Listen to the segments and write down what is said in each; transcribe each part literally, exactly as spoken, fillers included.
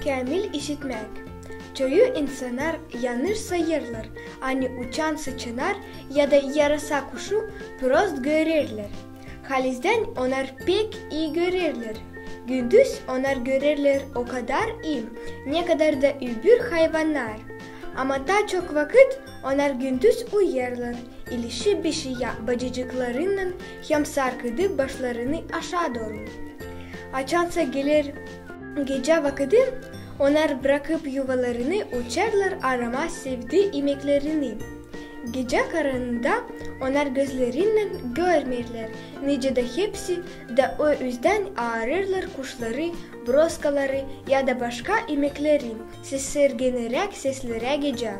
Käämil işitmäk. Çoyu insannar yanış sayêrlar, ani uçan sıçanar ya da yarasa kuşu prost görerlär. Halizdän onnar pek ii görerlär. Gündüz onnar görerlär o kadar ii, ne kadar da öbür hayvannar. Ama taa çok vakıt onnar gündüz uyêrlar, ilişi bişiya bacacıklarınnan hem sarkıdı başlarını aşaa dooru. Açansa geler gecä vakıdı, onnar brakıp yuvalarını uçêrlar aramaa sevdii imeklerini. Gecä karannıında onnar gözlerinnän görmeerlär, nicä dä hepsi, da o üzdän aarêrlar kuşları, broskaları ya da başka imekleri, sesirgeneräk seslerä gecä.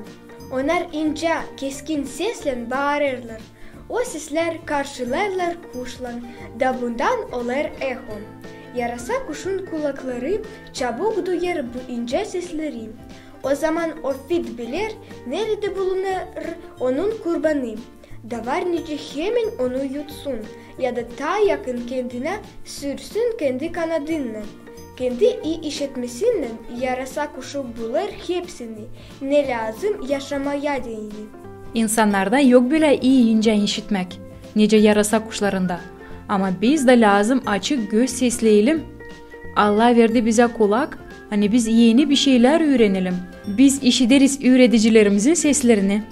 Onnar incä, keskin seslän baarêrlar. O seslär karşılêêrlar kuşlan, da bundan olêr eho. Yarasa kuşun kulakları çabuk duyêr bu incä sesleri. O zaman o fit biler, neredä bulunêr onun kurbanı. Da var nicä hemen onu yutsun, ya da taa yakın kendinä sürsün kendi kanadınnan. Kendi ii işitmesinnän yarasa kuşu bulêr hepsini, ne lääzım yaşamaa deyni. İnsannarda yok bölä ii incä işitmäk, nicä yarasa kuşlarında. Ama biz dä lääzım açık göz sesleyelim. Allah verdi bizä kulak, ani biz eni bişeylär üürenelim. Biz işideriz üüredicilerimizin seslerini,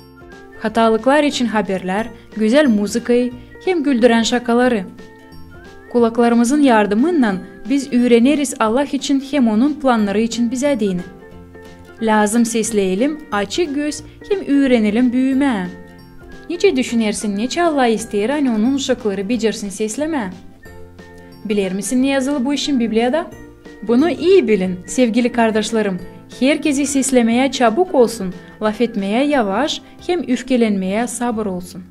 hatalıklar için haberlär, gözäl muzıkayı hem güldürän şakaları. Kulaklarımızın yardımınnan biz üüreneriz Allah için hem onun plannarı için bizä deyni. Lääzım sesleyelim açık göz hem üürenelim büümää. Nicä düşünersin, neçin Allah isteer, ani onun uşakları becersin seslemää? Bilersin, ne yazılı bu işin Bibliyada? Bunu ii bilin, sevgili kardaşlarım, herkezi seslemeyä çabuk olsun, lafetmeyä yavaş hem üfkelenmeyä sabır olsun.